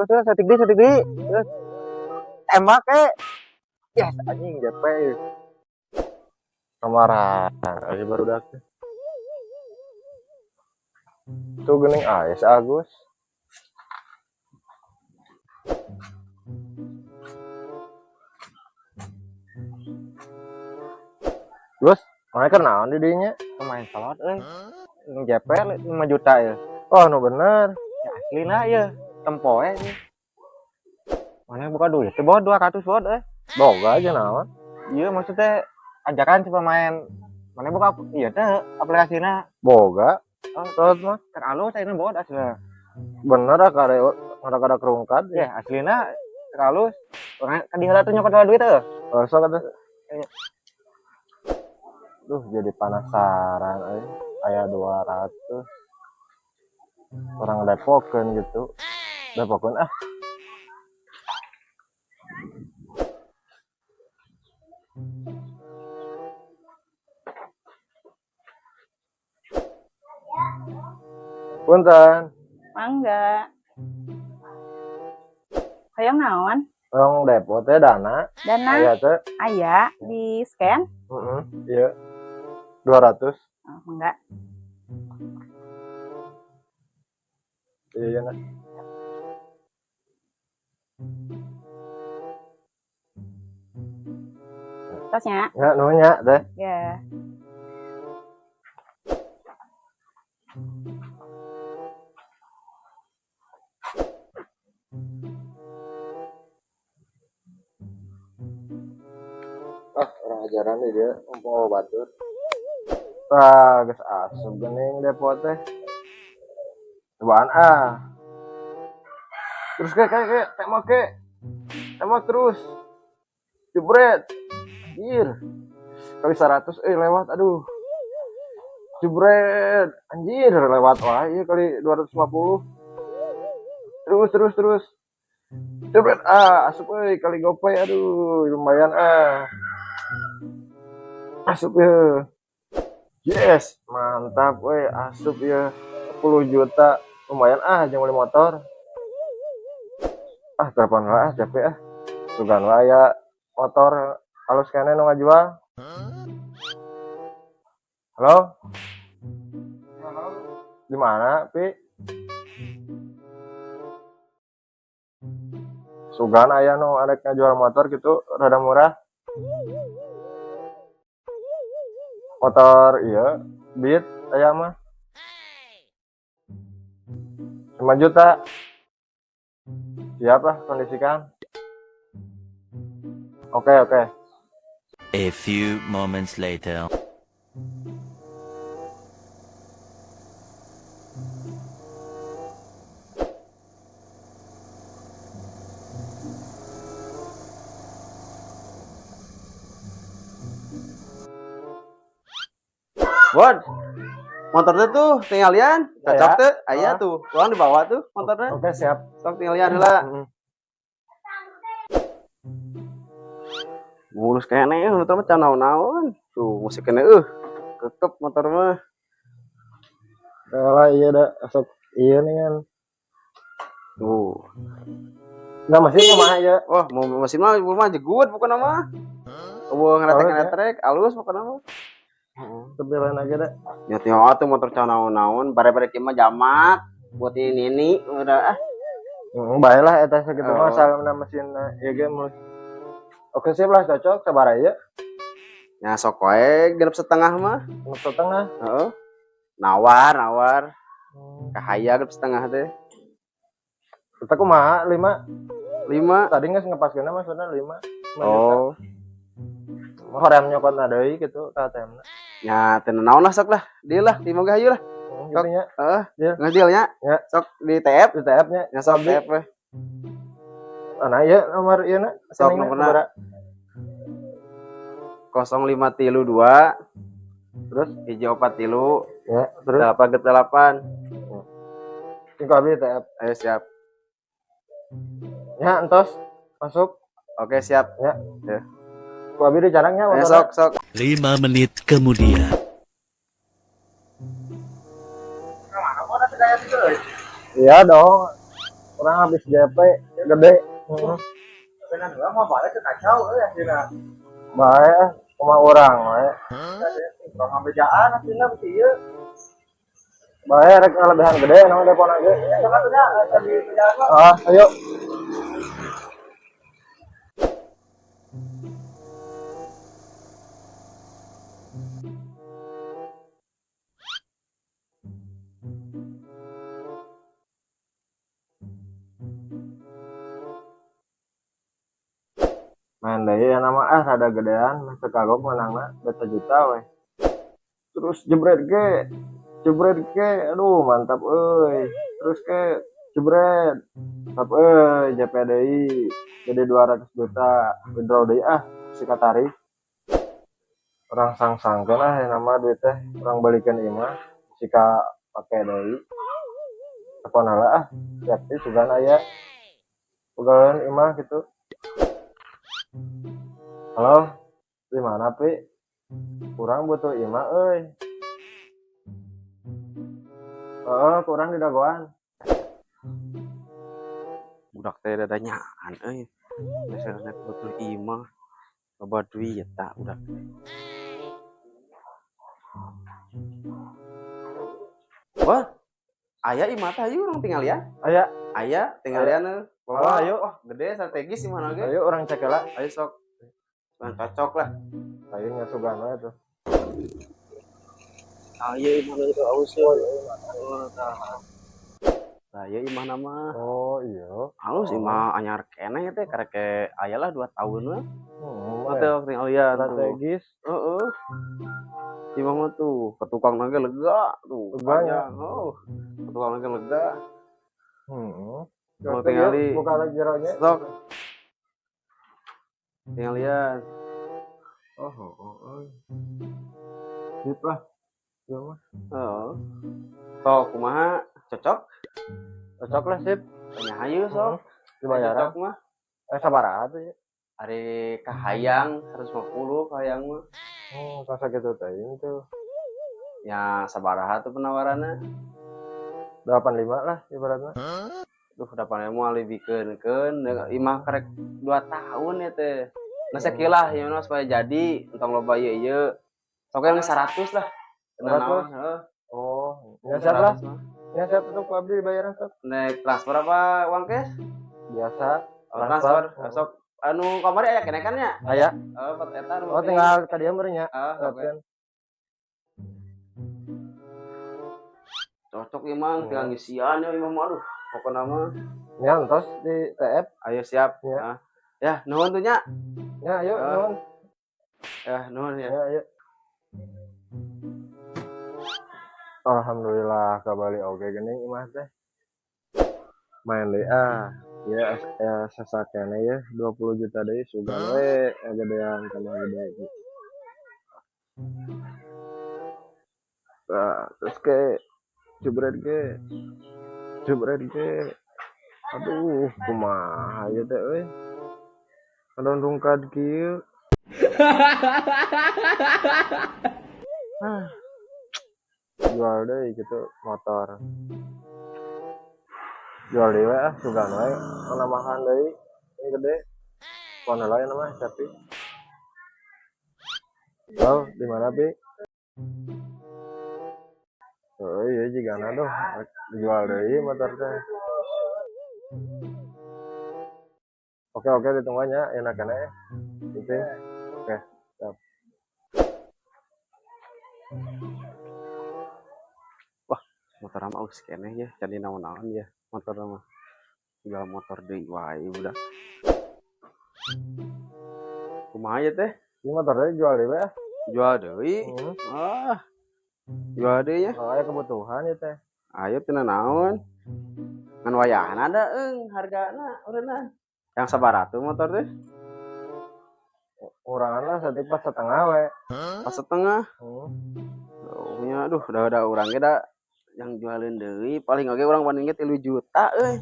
Terus terus saeutik deui, saeutik deui. Terus. Tembak eh. Yes, anjing JP. Kemarin aja baru datang. Tuh geuning aya si Agus. Gus, mana keur naon di dinya? Pemain slot euy. JP 5 juta ya. Oh, nu bener. Ya aslina ya. Tempo we. Mana buka duit teh bawa 200 bot euy. Boga aja naon. Iya maksudnya ajakan si pemain mana buka iya teh aplikasina. Boga. Oh, Slot mah. Keur alus ayeuna bot aslina. Bener ah kare kada kerungkat. Ya aslina keur alus. Urang ka diheula tuh nyokot duit teh. Oh, sok atuh. Duh, jadi penasaran euy. Aya 200. Orang depokeun gitu. Depokeun ah. Punten. Mangga. Hoyong naon? Tong depo teh dana. Dana Aya teh. Aya di scan. Heeh, iya. 200. Oh, mangga. Iya, iya, nah. Tosnya. Ya, nuhun nya teh. Ya. Ah, orang ajaran nih dia, mumpung batur. Ah, geus asup geuning depo teh. Cobaan ah. Terus ke ke ke tembak ke. Tembak terus. Jebret. Anjir. Kali 100 lewat aduh. Jebret. Anjir lewat wah iya kali 250. Terus terus terus. Jebret ah asup euy kali gopay aduh lumayan ah. Asup ya. Yes, mantap weh, asup ya. 10 juta. Lumayan ah jeung beli motor. Ah, telepon lah ah, capek ah. Sugan wae aya motor halus keneh nu ngajual. Halo? Di mana, Pi? Sugan aya nu arek ngajual motor gitu, rada murah. Motor iya, Beat aya mah. 5 juta. Siap lah kondisikan. Oke, oke. A few moments later. Bod, motornya tuh tinggalian, cocok Aya. tuh, aya Ah. tuh, kurang dibawa tuh motornya. Oke, siap. Sok tinggalian heula. Mulus kayaknya motor mah can naon-naon. Tuh, musik kene kekep motor mah. Lah iya dah, sok iya nih kan. Tuh. Enggak mesin kumaha ieu? Wah, mau mesin mah mah jegut pokokna mah. Eueuh ngeretek-ngeretek, alus pokokna mah. Heeh, tapi lain aja dah. Ya tengok tuh motor can naon-naon, bare-bare kieu mah jamak buat ini ini udah ah. Heeh, bae lah eta sakitu mah Oh. salamna mesinna ieu ge mulus. Oke sip lah cocok sabaraha ieu? Ya sok wae 6,5 mah. 6,5. Heeh. Nawar, nawar. Kahaya 6,5 teh. Kita kumaha 5? 5. Tadi geus ngepaskeunna maksudna 5. 5 juta. Oh. Hoream nyokotna deui gitu ka ATM-na. Ya teu naon lah sok lah. Deal lah, 5 ge hayu lah. Gitu nya. Heeh. Deal. Geus deal nya. Ya. Sok di TF. Di TF nya. Ya sok Abdi. TF we. Mana ieu nomor ieu na? Sok Rekeningna nomorna. sabaraha? Kosong lima tilu dua. Terus? 1 4 3. Ya, terus? 8 8. Tinggal abdi TF. Ayo siap. Ya, entos masuk. Oke, siap. Ya. Ya. Ku abdi dicarangnya Ayo motorna. sok, sok. 5 menit kemudian. Iya dong. Urang habis JP gede. Heeh. Benar lah mau balik ke kacau euy akhirna. Bae kumaha urang we. Urang ngabejaan akhirna bisi ieu. Bae rek ngalebihan gede naon depona ge. Ah, ayo. Main deui ya nama ah rada gedean mah teu kagok menangna beta juta we. Terus jebret ge. Jebret ge, aduh mantap euy. Terus ke jebret. Mantap euy, JP deui. Jadi 200 juta withdraw deui ah si katarik. Urang sang-sangkeun ah nama duit teh, urang balikeun imah sika pake deui. Telepon heula ah, siap teh sugan aya. Pegawaian imah gitu. Halo, di mana Pi? Kurang butuh imah euy. Heeh, kurang di dagoan. Budak teh dadanyaan euy. Biasana butuh imah. Loba duit tak budak teh. Wah, aya imah teh ayo urang tinggalian. Aya. Aya tinggalian euy. Wah, ayo. Wah, gede strategis imah ge. Ayo urang cek heula. Ayo sok. Nah, cocok lah. Ayo nya sugan we tuh. Ayo imah itu aus. Oh, tah. Tah ieu imah nama. Oh, iya. Halus imah anyar keneh teh karek ke aya lah 2 tahun mah. Oh, teh tinggalian tuh. Strategis. Heeh. Imah mah tuh ke tukang ge lega tuh. Lega nya. Oh, ke tukang ge lega. Heeh. Mau tingali. Buka lagi jeronya. Sok. Tinggalian. Oh, oh, oh. Sip lah. Ieu mah. Heeh. Sok kumaha? Cocok? Cocok lah sip. Nya hayu sok. Dibayaran. Cocok mah. Sabaraha tuh ya? Ari kahayang 150 kahayang mah. Tong sakitu teuing tuh. Ya sabaraha tuh penawaranna? 85 lah ibaratna. Duh, 85 moal dibikeun-keun imah karek 2 tahun ya teh. Nah sakieu lah ieu mah supaya jadi entong loba ieu ieu. Sok yang 100 lah. 100? Heeh. Oh, ya siap lah. 100 mah. Ya siap untuk abdi dibayaran sok. Naik transfer apa uang cash? Biasa. Oh, transfer. Sok anu kamari aya keneh kan nya? Aya. Oh, pat eta anu Oh, tinggal ka dieu meureun nya. Heeh, sok we. Cocok ieu mah tinggal ngisian ya imah mah aduh. Pokona mah. Ya entos di TF. Ayo siap. Ya. Nah. Ya, nuhun tuh nya. Ya, ayo nuhun. Ya, nuhun ya. Ya, ayo. Alhamdulillah kabali oge geuning imah teh. Main deui ah. Ya, ya sasakene ya 20 juta deui sugan we gedean tambah gede. Nah, terus ke jebret ge. Jebret ge. Aduh, kumaha ieu teh euy. Kadondongkad kieu. Ah. Jual deui gitu motor. Jual deui we ah sugan we penambahan deui ini gede. Pon heula ieu mah tapi. Halo, di mana Pi? Oh iya jigana tuh dijual deui motor teh. Oke oke ditungguannya enak keneh. Gitu. Oke, siap. Wah, motor mah aus keneh ya, jadi naon-naon ya motor mah. Jual motor deui wae udah. Kumaha ya teh? Ini motornya jual deui we ah. Jual deui. Ah. Jual deui ya. Oh, aya kebutuhan ya teh. Ayo tina naon? Ngan wayahna da eung hargana ureuna. Yang sabaraha tuh motor teh? Urangan lah saeutik pas setengah we. Pas setengah. Oh, nya aduh, udah urang ge da yang jualin deui paling oge urang banding ge 3 juta euy.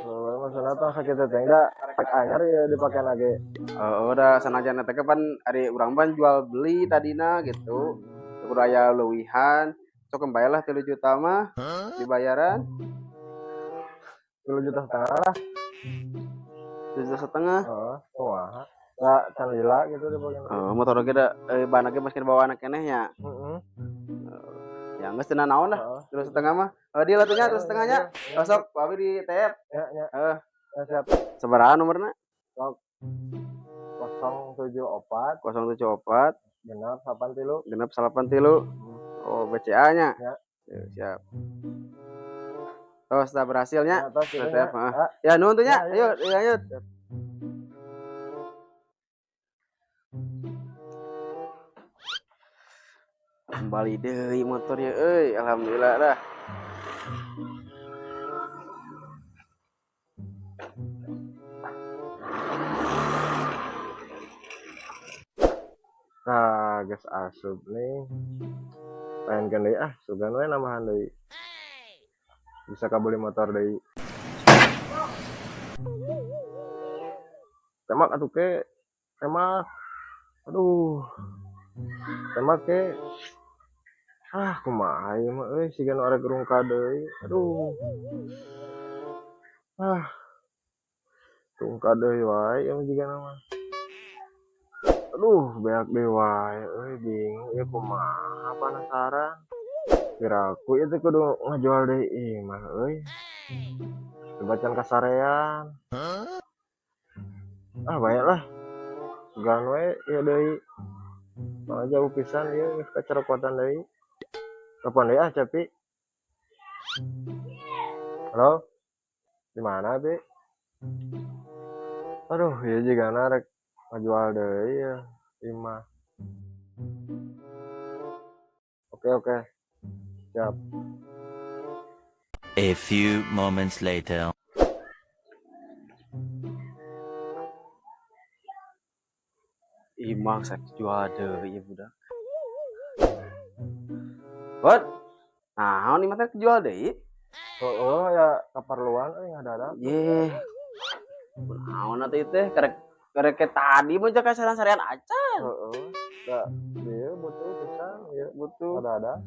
Heuh, maksudna tong sakitu teh da rek anyar ya dipake lagi. Heeh, udah sanajan teh pan ari urang pan jual beli tadina gitu. Kudu aya leuwihan. Sok bae lah 3 juta mah dibayaran. 3,5 juta lah. 3,5 juta. Heeh, kumaha? Da can lila gitu di bagian. Oh, motor ge da ban ge masih bawa anak keneh nya. Heeh. Ya geus teu naon lah. 3,5 mah. Oh, dia lah tuh nya 3,5 nya. Ya, Sok ku abi di TF. Ya, ya. Heeh. Ya, siap. Sabaraha nomorna? Sok. 074 074 genap 83. Genap 83. Oh, BCA nya. Ya. Ya, siap. Terus dah berhasilnya. Ya, tos gitu nya. TF, ah. Ah, Ya nuhun tuh nya. Ya, ya. Ayo, ayo, ayo. Kembali deui motor ya euy, alhamdulillah dah. Nah, geus asup nih. Pengen deui ah, sugan we nambahan deui. Bisa kabeli motor deui. Tembak atuh ke. Tembak. Aduh. Tembak ke. Ah, kumaha ieu mah euy, siga nu arek rungkad deui. Aduh. Ah. Rungkad deui wae ieu mah jigana mah. Aduh, beak deui wae euy, bingung ieu kumaha penasaran. Kira aku ieu teh kudu ngajual deui imah euy. Dibacan kasarean. Ah, bae lah. Sugan we ieu deui. Malah jauh pisan ieu geus kacerokotan deui. Telepon deui ah, Cepi. Halo? Di mana, Bi? Aduh, ieu jigana rek ngajual deui ya imah. Oke, oke. Siap. A few moments later. Imah saya jual deui ieu budak. What? Nah, ini mah teh jual deui. Heeh, ya keperluan euy ngadadak. Ye. Kunaon atuh ieu teh karek karek ke tadi mah jaka saran-sarean acan. Heeh. Da ieu butuh pisan ieu Butuh. ngadadak.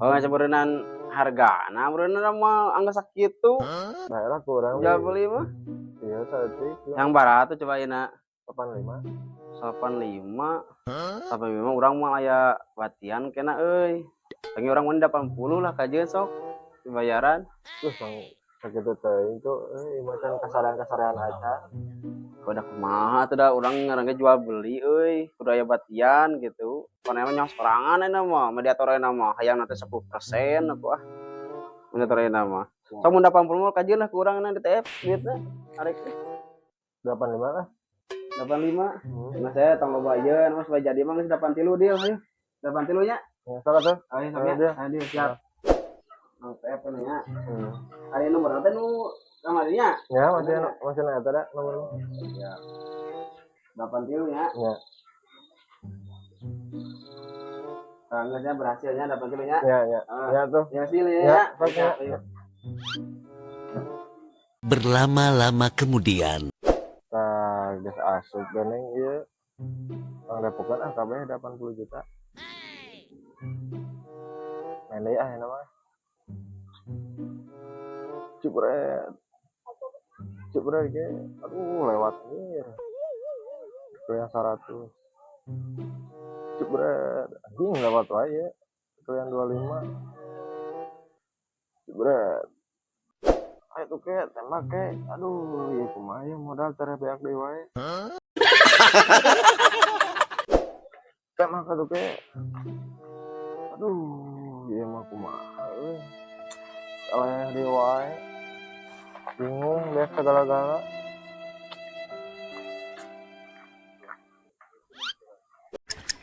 Oh, ngacampurenan hargana meureunna mah anggeus sakitu. Bae lah kurang. Jual beli mah. Iya, saeutik. Yang barat tuh coba ayeuna 85. 85. Sampai memang urang mah aya batian kena euy. Tangi urang mah 80 lah kajeun sok dibayaran. Terus yang sakitu teuing tuh euy macan kasarean-kasarean acan. Udah kumaha tuh dah urang ngaran ge jual beli euy, kudu aya batian gitu. Kana emang nyaho sorangan ayeuna mah, mediator ayeuna mah hayang teh 10% atuh ah. Mediator ayeuna mah. Sok mun 80 mah kajeun lah ku urang di TF duitna. Arek teh 85 lah. 85. Hmm. Nah, saya tong loba ieu, mas bae jadi mah geus 83 deal ayo. 83 nya. Ya, salah tuh. Ayo sok Ayo, nya. deal. Ayo deal siap. Nah, TF nya. Hmm. Ari nomor teh nu kamarinya. Ya, masih masih na eta da nomornya. Ya. 83 nya. Ya. Geusnya berhasilnya 83 nya. Ya, ya. Ah. Ya tuh. Ya hasil ya. Ya, sok nya. Ayo. Berlama-lama kemudian. Tah, geus asup geuning ieu. Pangdepokan ah kabeh 80 juta. Main deui ah ayeuna mah. Cipret. Cipret ge. Aduh, lewat anjir. Ke yang 100. Cipret. Anjing lewat wae ya. Ke yang 25. Cipret. Ayo tuh ke, tembak ke. Aduh, ya kumaha ya modal tere beak deui wae. Tembak atuh ke. Aduh, ieu mah kumaha euy. Eleh deui wae. Bingung beak segala-gala.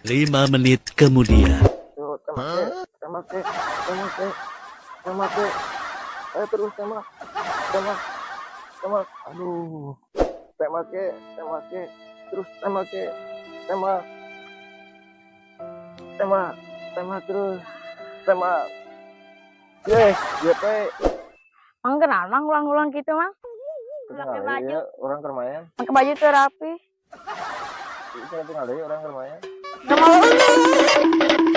5 menit kemudian. Tuh, tembak ke, tembak ke, tembak ke, tembak ke. Ayo terus tembak, tembak, tembak. Aduh, tembak ke, tembak ke, terus tembak ke, tembak, tembak, tembak terus, tembak. Yes, JP. Mang kenal mang ulang-ulang gitu mang. Tinggal Pakai baju. iya, orang keur main. Pakai baju tuh rapi. Tinggal tinggal deui orang keur main. Gak mau.